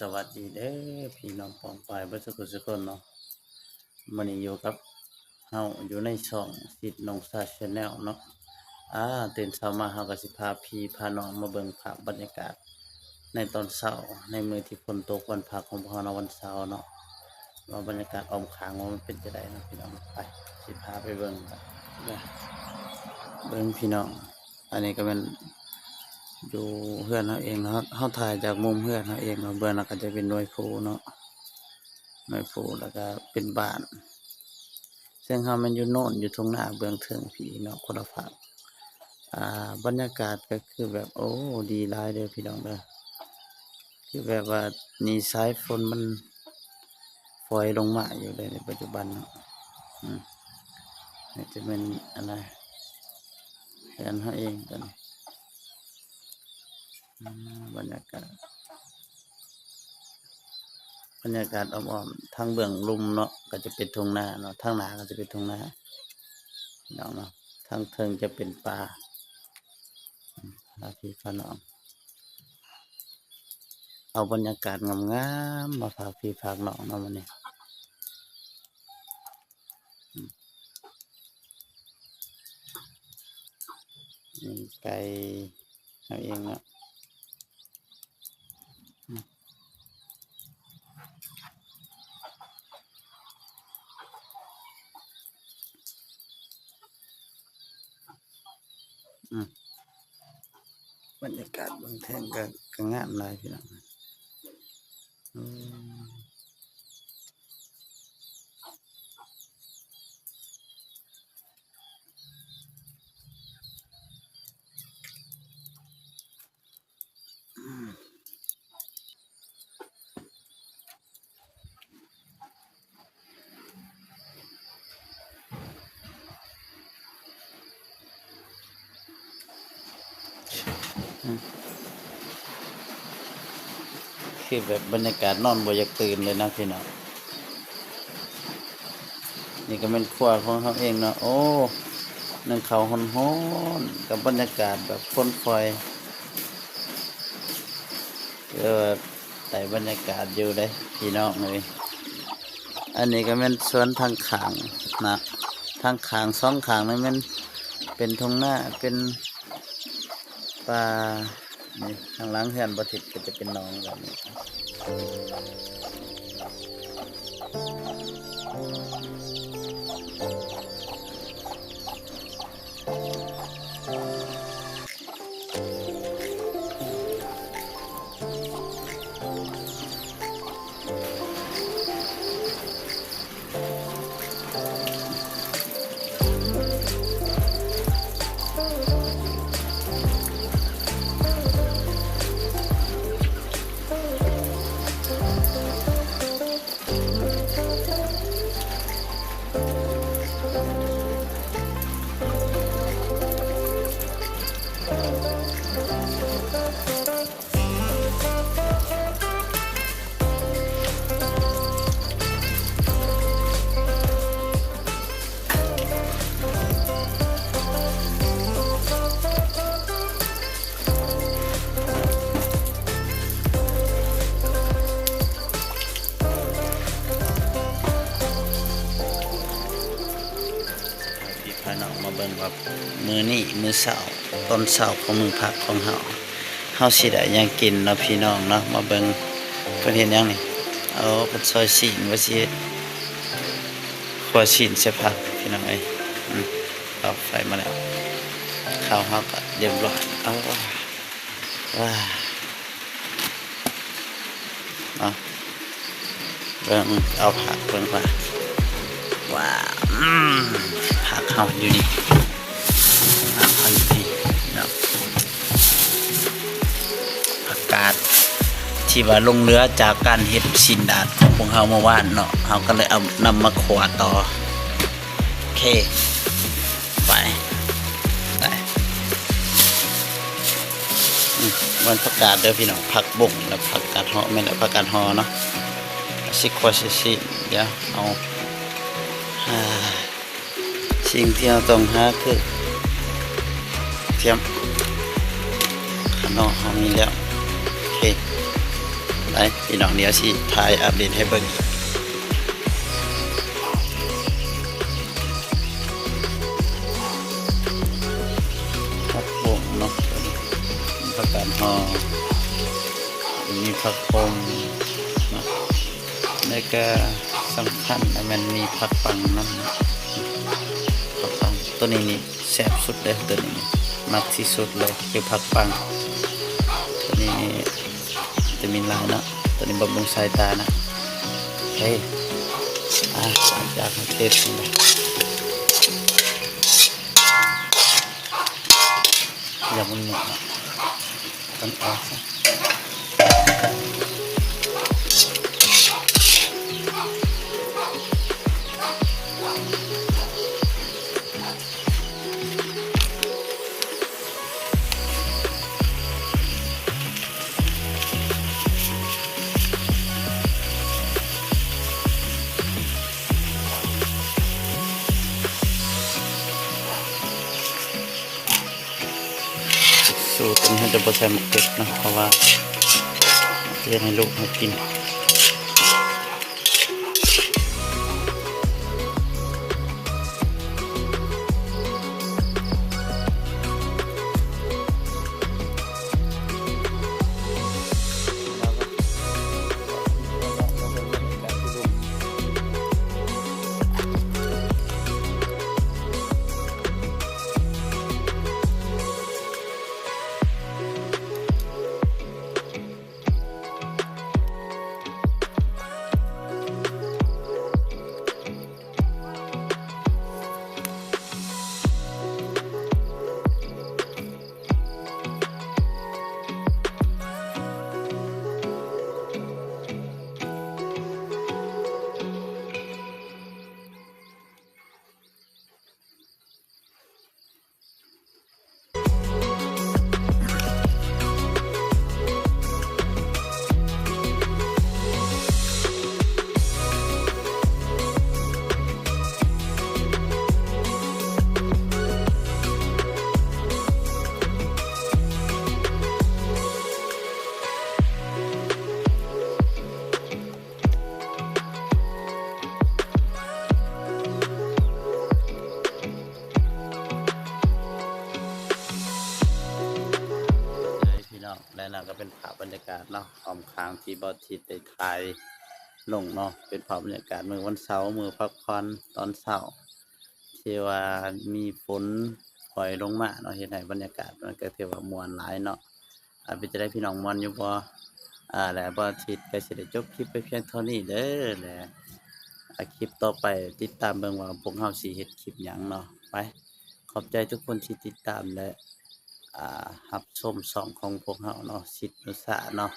ສະຫວັດດີເດີພີ່ນ້ອງປ້ອງປາຍເບິດສູ່ຜູ້ສູ່ຄົນເນາະ. ມື້ນີ້ຢູ່ກັບເຮົາຢູ່ໃນຊ່ອງສິດໜົ່ງຊາແຊນແນວເນາະ. ອາ ຕື່ນເຊົ້າມາເຮົາກໍຊິພາພີ່ພານ້ອງມາເບິ່ງພາບບັນຍາກາດໃນຕອນເຊົ້າ ໃນມື້ທີ່ຝົນຕົກວັນພັກຂອງພວກເຮົາເນາະ ວັນເສົາເນາະ ວ່າບັນຍາກາດອ້ອມຂ້າງວ່າມັນເປັນຈັ່ງໃດເນາະພີ່ນ້ອງ. ໄປ ຊິພາໄປເບິ່ງກັນ ເບິ່ງພີ່ນ້ອງ. ອັນນີ້ກໍແມ່ນຢູ່ເຮືອນເຮົາເອງເນາະ ເຮົາ ເຮົາຖ່າຍຈາກມຸມເຮືອນເຮົາເອງເນາະ. ເບື້ອງນັ້ນກໍຈະເປັນໜ່ວຍພູເນາະ ໜ່ວຍພູ ແລ້ວກໍເປັນບ້ານ ເຊິ່ງເຮົາແມ່ນຢູ່ໂນ້ນ ຢູ່ທົ່ງນາເບື້ອງເທິງພີ້ເນາະ ຄົນລະຟາກ. ອາ ບັນຍາກາດກໍຄືແບບ ໂອ້ ດີຫຼາຍເດີພີ່ນ້ອງເດີ ຄືແບບວ່ານີ້ສາຍຝົນມັນຝອຍລົງມາຢູ່ເລີຍໃນປັດຈຸບັນເນາະ. ອືມ ນີ້ຈະແມ່ນອັນນະ ເຮືອນເຮົາເອງຕົວນີ້. ອາ ບັນຍາກາດ ບັນຍາກາດອ້ອມໆ ທາງເບື້ອງລຸ່ມເນາະ ກໍຈະເປັນທົ່ງນາເນາະ ທາງໜ້າກໍຈະເປັນທົ່ງນາພີ່ນ້ອງເນາະ ທາງເທິງຈະເປັນປ່າ. ອາ ພາພີ່ພານ້ອງ ເອົາບັນຍາກາດງາມໆ ມາຝາກພີ່ຝາກນ້ອງເນາະມື້ນີ້. ອືມ ນີ້ໄກ່ເຮົາເອງເນາະ. ອືມ ອືມ ບັນຍາກາດເບື້ອງເທິງກໍ ກໍງາມຫຼາຍພີ່ນ້ອງ. ອືມ ຄືແບບບັນຍາກາດນອນບໍ່ຢາກຕື່ນເລີຍນະພີ່ນ້ອງ. ນີ້ກໍແມ່ນຄົວຂອງເຮົາເອງເນາະ. ໂອ້ ໜຶ້ງເຂົ້າຮ້ອນໆ ກັບບັນຍາກາດແບບຝົນຝອຍ ເອີ ໄດ້ບັນຍາກາດຢູ່ເດ້ພີ່ນ້ອງເອີຍ. ອັນນີ້ກໍແມ່ນສວນທາງຂ້າງນະ ທາງຂ້າງສອງຂ້າງນີ້ແມ່ນເປັນທົ່ງນາ ເປັນປ່າ. ນີ້ ທາງຫຼັງເຮືອນບໍ່ທິດກໍຈະເປັນໜອງແບບນີ້. ພາພີ່ພານ້ອງມາເບິ່ງວ່າມື້ນີ້ມື້ເຊົ້າ ຕອນເຊົ້າຂອງມື້ພັກຂອງເຮົາ ເຮົາຊິໄດ້ຫຍັງກິນເນາະພີ່ນ້ອງເນາະ. ມາເບິ່ງ ເພິ່ນເຮັດຫຍັງນີ້? ເອົາ ເພິ່ນຊອຍຊີ້ນ ວ່າຊິເຮັດຂົ້ວຊີ້ນໃສ່ຜັກພີ່ນ້ອງເອີຍ. ອືມ ເອົາໄຟມາແລ້ວ ເຂົ້າເຮົາກໍຮຽບຮ້ອຍ. ເອົາ ວ້າ ເນາະ ເບິ່ງ ເອົາຜັກເບິ່ງວ່າ ວ້າ ອືມ ຜັກເຮົາຢູ່ນີ້ ຜັກເຮົາຢູ່ນີ້ເນາະ. ຜັກກາດທີ່ວ່າຫຼົງເຫຼືອຈາກການເຮັດຊີ້ນດາດຂອງພວກເຮົາເມື່ອວານເນາະ ເຮົາກໍເລີຍເອົານຳມາຂົ້ວຕໍ່. ໂອເຄ ໄປ ໄປ ອືມ ມັນຜັກກາດເດີພີ່ນ້ອງ ຜັກບົ້ງ ແລະ ຜັກກາດເຫາະ ແມ່ນແຫຼະ ຜັກກາດເຫາະເນາະ. ຊິຂົ້ວຊິຊີ້ນ ດຽວເອົາ ສິ່ງທີ່ເຮົາຕ້ອງຫາຄືກະທຽມ ຂະໜໍ່ເຮົາມີແລ້ວ. ໂອເຄ ໄປພີ່ນ້ອງ ດຽວຊິຖ່າຍອັບເດດໃຫ້ເບິ່ງ. ຜັກບົ້ງເນາະ ມີຜັກກາດຫໍ່ ມີຜັກບົ້ງເນາະ ແລ້ວກະສຳຄັນແມ່ນມີຜັກປັງນຳເນາະ ຜັກປັງ ໂຕນີ້ນີ້ ແຊບສຸດເລີຍ ໂຕນີ້ນີ້ມັກທີ່ສຸດເລີຍ ຄືຜັກປັງ ໂຕນີ້ນີ້ວິຕາມິນຫຼາຍເນາະ ໂຕນີ້ບຳລຸງສາຍຕານະ. ເອີ ອ່າ ຫຼັງຈາກເຮົາເທດລົງໄປ ຢ່າມັນໝົດເນາະ ຕ້ອງເອົາຊະ. ສູດອັນນີ້ເຮົາຈະບໍ່ໃສ່ໝາກເຜັດເນາະ ເພາະວ່າເຮັດໃຫ້ລູກເຮົາກິນ. ພີ່ນ້ອງ ແລະນັ້ນກໍເປັນພາບບັນຍາກາດເນາະ ອ້ອມຂ້າງທີ່ບໍ່ ທີ່ໄດ້ຖ່າຍລົງເນາະ ເປັນພາບບັນຍາກາດມື້ວັນເສົາ ມື້ພັກຜ່ອນຕອນເຊົ້າ ທີ່ວ່າມີຝົນປ່ອຍລົງມາເນາະ ເຮັດໃຫ້ບັນຍາກາດມັນກໍຖືວ່າມ່ວນຫຼາຍເນາະ. ອາ ເປັນຈັ່ງໃດພີ່ນ້ອງ ມ່ວນຢູ່ບໍ່? ອາ ແລະ ບ່າວທິດກໍຊິໄດ້ຈົບຄລິບໄປພຽງເທົ່ານີ້ເດີ ແລະ ອາ ຄລິບຕໍ່ໄປຕິດຕາມເບິ່ງວ່າພວກເຮົາຊິເຮັດຄລິບຫຍັງເນາະ. ໄປ ຂອບໃຈທຸກຄົນທີ່ຕິດຕາມ ແລະ ອ່າ ຮັບຊົມຊ່ອງຂອງພວກເຮົາເນາະ ສິດນຸສາເນາະ